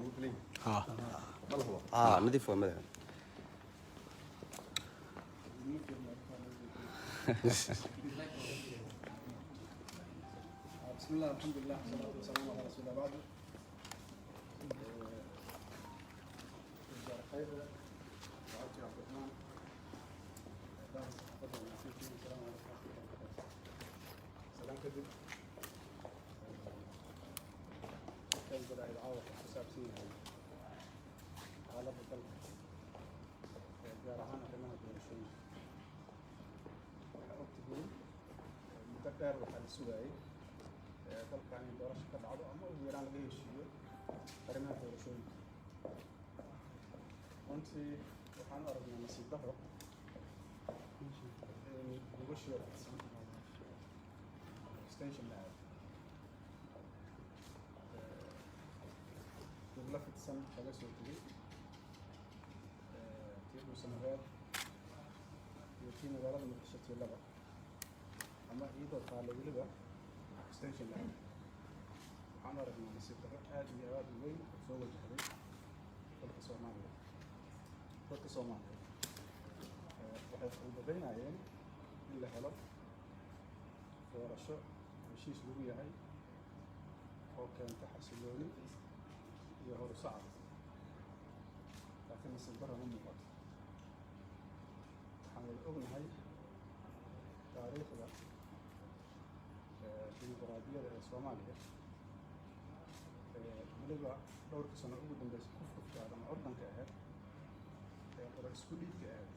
Ha. Ah, nadiif waa madaxa. بسم الله، الحمد لله، والصلاة والسلام على رسول الله، بعد wasaare Khayre, walaalkii Cabdiraxmaan, bahda saxaafadda wanaagsantiin, asalaamu calaykum waraxmatullahi wabarakaatu. Salaan kadib, kan jaraa'id caawa wuxuu ku saabsan yahay xaaladda dalka, gaar ahaan arrimaha doorashooyinka. Waxaa ogtihiin, muddo dheer waxaa la sugaayay dalkan in doorasho ka dhacdo ama ugu yaraan laga heshiiyo arrimaha doorashooyinka. Runtii waxaan u aragnaa nasiib darro in gogashii fidsan extension la aado. Gogla fidsan laga soo tegay, tii Dhuusamareeb iyo tii magaalada Muqdisho, tii laba ama iyadoo taalla weliba extension la aado, waxaan u aragnaa nasiib darro aad iyo aad u weyn oo soo wajahday dalka Soomaaliya. Dadka Soomaaliya waxay fududaynayeen in la helo doorasho heshiis lagu yahay oo keenta xasilooni iyo horusacad, laakiin nasiib darro ma muuqato. Waxaan wada ognahay taariikhda dimuqraadiyadda ee Soomaaliya, weliba dhowrkii sano ugu dambeysay kufkufkaad ama curdanka ahayd ee qora isku dhiibka ahayd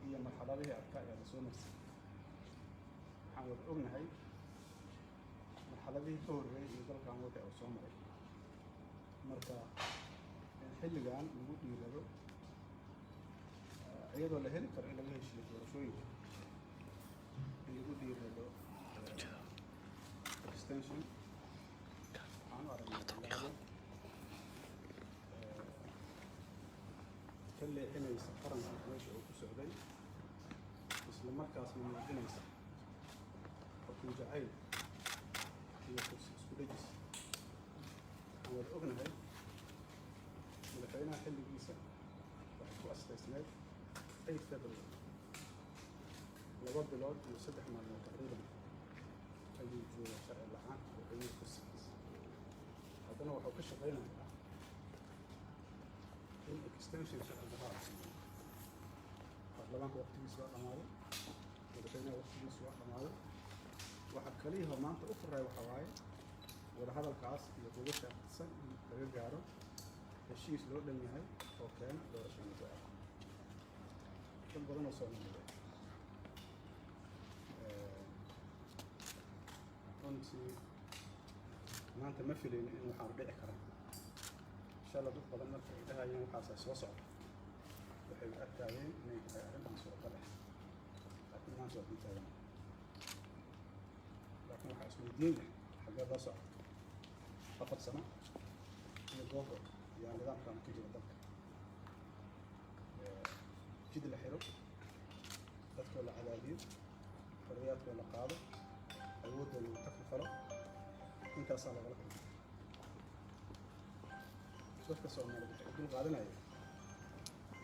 iyo marxaladihii adkaa ee lasoo marsay. Waxaan wada ognahay marxaladihii ka horreeyay iyo dalkan wixii uu soo maray. Marka in xilligan lagu dhiirado, iyadoo la heli karo in laga heshiiyo doorashooyinka, in lagu dhiirado extension, waxaan u aragnaa tallaabo ka leexinaysa qaranka meesha uu ku socday, isla markaasna muujinaysa xukun jacayl iyo kursi isku dhejis. Waxaan wada ognahay madaxweynaha xilligiisa waxay ku astaysneyd 8 February. 2 bilood iyo 3 maalmood taqriiban ayuu joogaa sharci la-aan madaxweynaha kursigiisa. Haddana wuxuu ka shaqaynayaa in extension sharci darro ah sameeyo. Baarlamaanka waqtigiisa waa dhamaaday, madaxweynaha waqtigiisa waa dhamaaday. Waxa kaliyaho maanta u furay waxaa waaye wadahadalkaas iyo gogosha fidsan in laga gaaro heshiis loo dhan yahay oo keena doorasho muddo ah. Dad badan oo Soomaaliyeed runtii maanta ma filayno in waxaanu dhici karaan. Insha Allah, dad badan marka ay dhahayeen waxaasaa soo socda, waxay u arkaayeen inay tahay arrin aan suuragal ahayn, laakiin maanta waa ku taagan. Laakiin waxaa isweydiin leh, xaggee loo socda? 4 sano iyo googo ayaa nidaamkan ka jira dalka. Jid la xiro, dadkoo la cadaadiyo, xorriyaadkoo la qaado, awoodda lagu takrifalo, intaasaa lagala kulmay. Dadka Soomaaliyeed waxay u dul qaadanayeen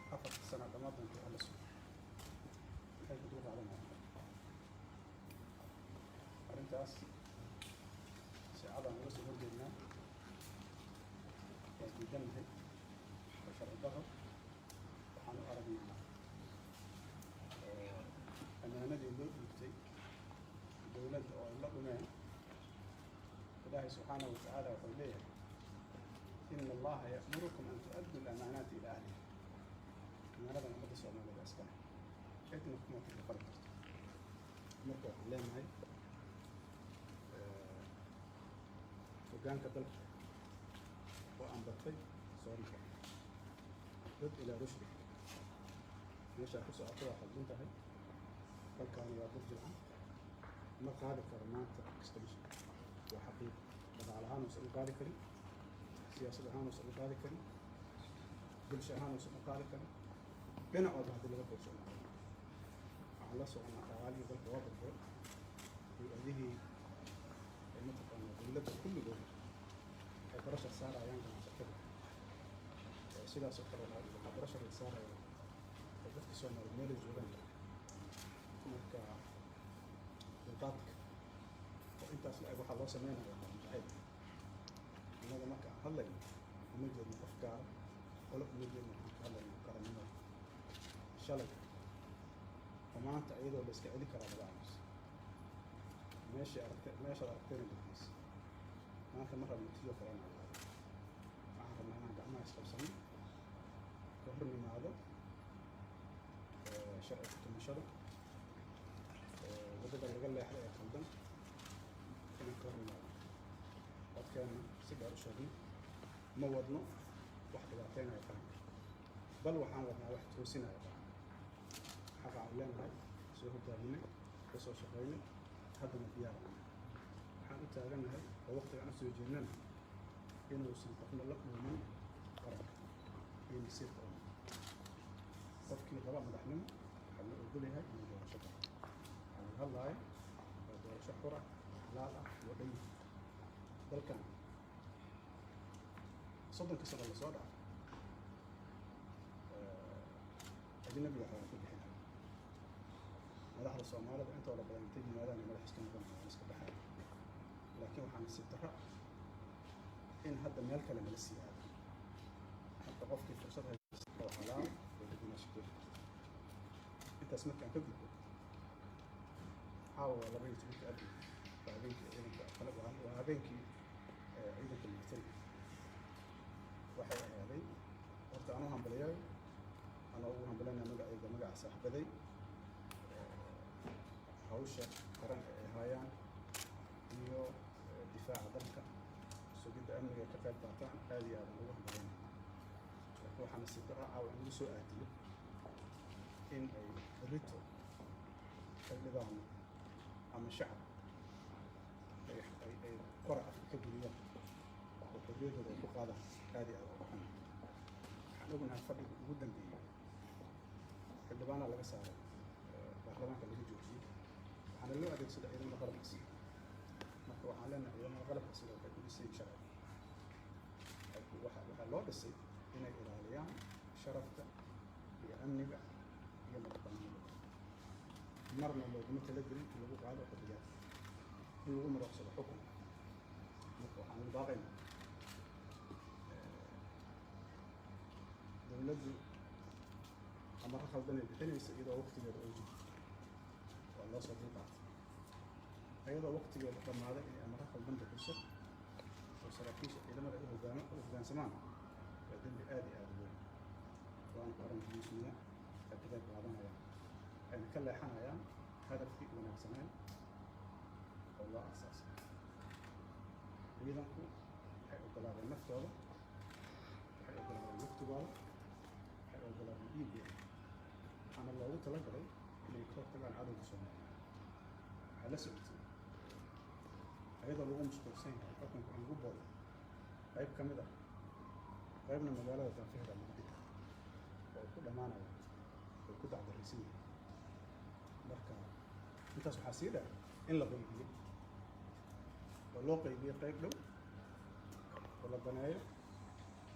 4-ta sano dhammaan doonta alla sugo. Maxay ku dul qaadanayaan arrintaas? Saacadaan uga soo horjeednaa, waa diidannahay, waa sharci darro. Waxaan u aragnaa ammaanadii loo dhiibtay dowladda oo ay la dhumeen. Ilaahay subxaanahu watacaala wuxuu leeyahay: "إن الله يأمركم أن تؤدوا الأمانات إلى أهلها." Amaanadan ummadda Soomaaliyeed iskale, cidna kuma takrifali karto. Marka waxaan leenahay hoggaanka dalka oo aan bartay, soo noqon dad ilaa rushdi. Meeshaa ku socoto waa qaldan tahay. Dalkaani waa dad jilcan, ma qaadi karo maanta extension. Waa xaqiiq. Dhaqaale ahaan uusan u qaadi karin, siyaasad ahaan uusan u qaadi karin, bulsho ahaan uusan u qaadi karin, dhinac walba haddii laga fiirsho uma qaadi. Waxaan la soconaa dhaqaalihii dalka waa burburay. Hay-adihii ee mataqaanaa dowladda kulligood waxay pressure saarayaan ganacsatada. Sidaas oo kale waxaa pressure la saaraya oo dadka Soomaaliyeed meelay joogaan. Marka dulqaadka oo intaas la eg waxaa loo sameynaya qaran jacayl. Annaga marka aan hadlayno uma jeedno qof gaara, qolo uma jeedno. Waxaan ka hadlaynaa qarannimada. Shalay oo maanta iyadoo la iska celin karaa laga aamus meeshii aragte, meeshaad aragtayna dhegeysa. Maanta ma rabno tiyo kale inaan laado. Waxaan rabnaa inaan gacmaha isqabsano, ka hor nimaado sharci ku-tumashada, waddada laga leexday ee khaldan inaan ka hor nimaado, codkeenna si dheer u sheegno. Ma wadno wax dhibaateynaya qaranka, bal waxaan wadnaa wax toosinaya qaranka. Xaqa aan leenahay soo hogaaminay, ka soo shaqaynay, haddana diyaar aan nahay. Waxaan u taagannahay oo waqtigaan u soo jeednana inuusan qofna la dhuumin qaranka iyo masiirka ummadda. Qofkii raba madaxnimo waxaa loo ogol yahay inuu doorasho galo. Waxaa laga hadlaaya waa doorasho xur ah, xalaal ah, loo dhan yahay. Dalkan 30-ka sano lasoo dhaafay ajnabiga xoola ku bixinaya. Madaxda Soomaalida intooda badan intay yimaadaan madax iska noqonaya, iska baxaya. Laakiin waxaa nasiib darro ah in hadda meel kale nala sii aado. Hadda qofkii fursad haysta oo xalaal oo degenaansho keeni karta. Intaas markaan ka gudbo, caawa waa 12-ka Abril, waa habeenkii ciidanka kale, waa habeenkii ciidanka militariga. Waxay ahaaday horta anuu hambalyayo, anoo ugu hambalinaya magacayga, magaca saaxiibaday, hawsha qaran ee ay haayaan iyo difaaca dalka, sugidda amniga ay ka qayb qaataan, aad iyo aadan ugu hambalinaya. Laakiin waxaa nasiib darro caawa in lagu soo aadiyo in ay berrito xildhibaano ama shacab ay qora afka ka geliyaan oo xorriyaddooda ay ku qaadaan. Aad iyo aad uga xun. Waxaan ognahay fadhiga ugu dambeeyey xildhibaanaa laga saaray baarlamaanka, laga joojiyey, waxaana loo adeegsaday ciidamada qalabka sida. Marka waxaan leenahay ciidamada qalabka sida waxay ku dhisayeen sharci. Waxaa loo dhisay inay ilaaliyaan sharafka iyo amniga iyo madaxbannaanida. Marna looguma talagelin in lagu qaado xorriyaadka, in lagu marooqsado xukun. Marka waxaan ugu baaqaynaa dowladdu amaro khaldan ay bixinaysa iyadoo waqtigeeda oo jiro waa loo soo dulqaatay. Iyadoo waqtigeeda dhammaaday inay amaro khaldan bixiso oo saraakiisha ciidamada ay u hoggaansamaan waa dembi aad iyo aad u weyn, waana qaran dumisnimo ay ka qayb qaadanayaan, ayna ka leexanayaan hadafkii wanaagsanaa oo loo aasaasay. Ciidanku waxay ogolaadeen naftooda, waxay ogolaadeen waqtigooda, waxay ogolaadeen dhiiggooda, waxaana loogu talagalay inay ka hortagaan cadowga Soomaaliya. Waxaa la socotay ayadoo lagu mashquulsan yahay xukunka in lagu boodo qayb ka mid ah, qaybna magaalada daafeheeda lagu dhigay oo ku dhammaanaya oo ku dacdaraysan yahay. Marka intaas waxaa sii dheer in la qaybiyey oo loo qaybiyey qayb dhow oo la daneeyo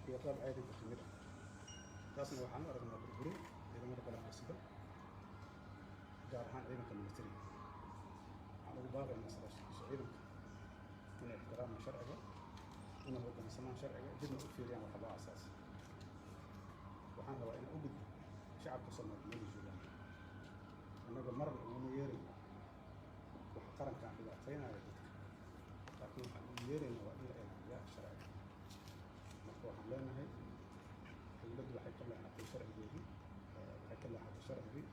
iyo qayb ciidanka ka mid ah. Taasna waxaan u aragnaa burburin ciidamada qalabka sida, gaar ahaan ciidanka militariga. Waxaan ugu baaqaynaa saraakiisha ciidanka inay ixtiraamaan sharciga, una hoggaansamaan sharciga, dibna u fiiriyaan waxa loo aasaasay. Waxaan rabaa inaan u gudbo shacabka Soomaaliyeed meel joogaan. Annaga marna uguma yeerayno waxa qaranka aan dhibaataynayo dadka, laakiin waxaan ugu yeeraynaa waa in la ilaaliyaa sharciga. Marka waxaan leenahay dowladdu waxay ka leexatay sharcigeedii, waxay ka leexatay sharcigii,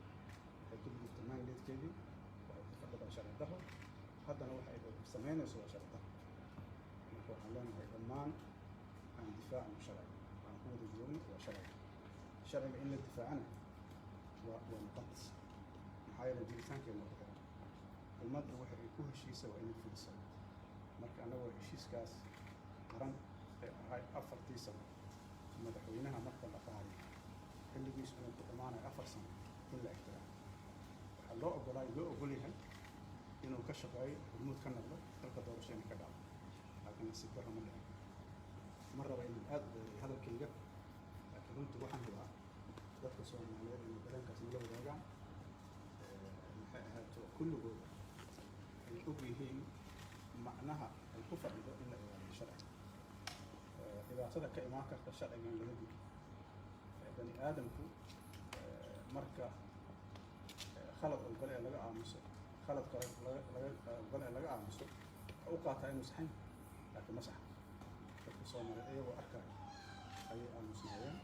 waxay ka gudubtay mandatekeedii, waxay ku fadhidaa sharci darro. Haddana waxa ay samaynayso waa sharci darro. Marka waxaan leenahay dhammaan aan difaacno sharciga. Aan ku wada joogno waa sharciga. Sharciga in la difaacana waa muqadas, maxaa yeelay jiritaankeena ku xiran. Ummadda waxa ay ku heshiisa waa inay fulisaa. Marka annagoo heshiiskaas qaran ee ahay 4-tii sano madaxweynaha marka la qaadiyo xilligiisu inuu ku dhammaanayo 4 sano in la ixtiraamo, waxaa loo ogolaay, loo ogol yahay inuu ka shaqeeyo, hormuud ka noqdo dalka doorasho inay ka dhacdo. Laakiin nasiib darro ma dhicin. Ma raba inaan aada u dheereeyo hadalkayga, laakiin runtii Dhibaatada ka imaan karta sharcigan laga digo. Bani aadamku marka khalad oo gale ee laga aamuso, khalad kale laga gale ee laga aamuso, wuxuu u qaataa inuu saxan, laakiin ma saxan. Dadka Soomaaliyeed iyagoo arkaya ayay aamusnaayeen.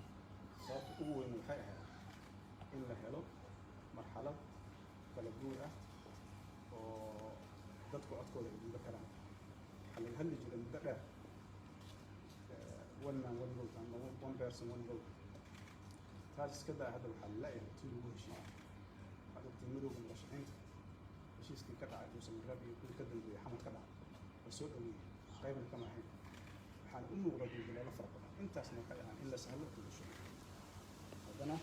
Sababta ugu weyn waxay ahayd in la helo marxalad kala guur ah oo dadku codkooda ay dhiiba karaan. Waxaa laga hadli jiray muddo dheer one man, one vote ama one person, one vote. Taas iska daa, hadda waxaa la leeyahay tii lagu heshiiyey. Waxaad ogtay Midowga Murashaxiinta heshiiskii ka dhacay Dhuusamareeb iyo kuwii ka dambeeyey Xamar ka dhacay la soo dhaweeyey, qaybna kama ahayn. Waxaana u muuqda dulduleelo fara badan. Intaasna waxay ahaan in la sahlo doorashooyinka. Haddana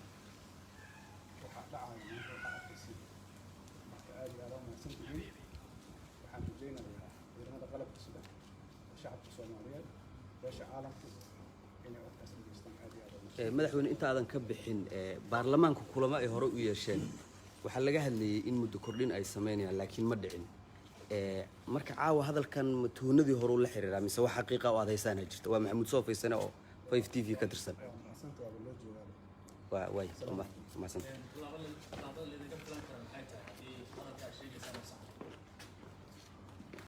waxaa dhacaya maanta waxaa arkaysin. Marka aad iyo aad u mahadsan tihiin. Waxaan rajaynayaa ciidamada qalabka sida, shacabka Soomaaliyeed, beesha caalamku inay codkaas dhegeystaan. Aad iyo aad u mahadsan. Madaxweyne, intaadan ka bixin, baarlamaanka kulamo ay hore u yeesheen waxaa laga hadlayay in muddo kordhin ay sameynayaan, laakiin ma dhicin. Marka caawa hadalkan ma tuunadii hore ula xiriiraa mise wax xaqiiqa oo aad haysaana jirta? Waa Maxamuud Soo Faysane oo 5 TV ka tirsan. Waa mahadsanta, waaba loo joogaaba. Waa waay, waa mahadsan. Tallaabada.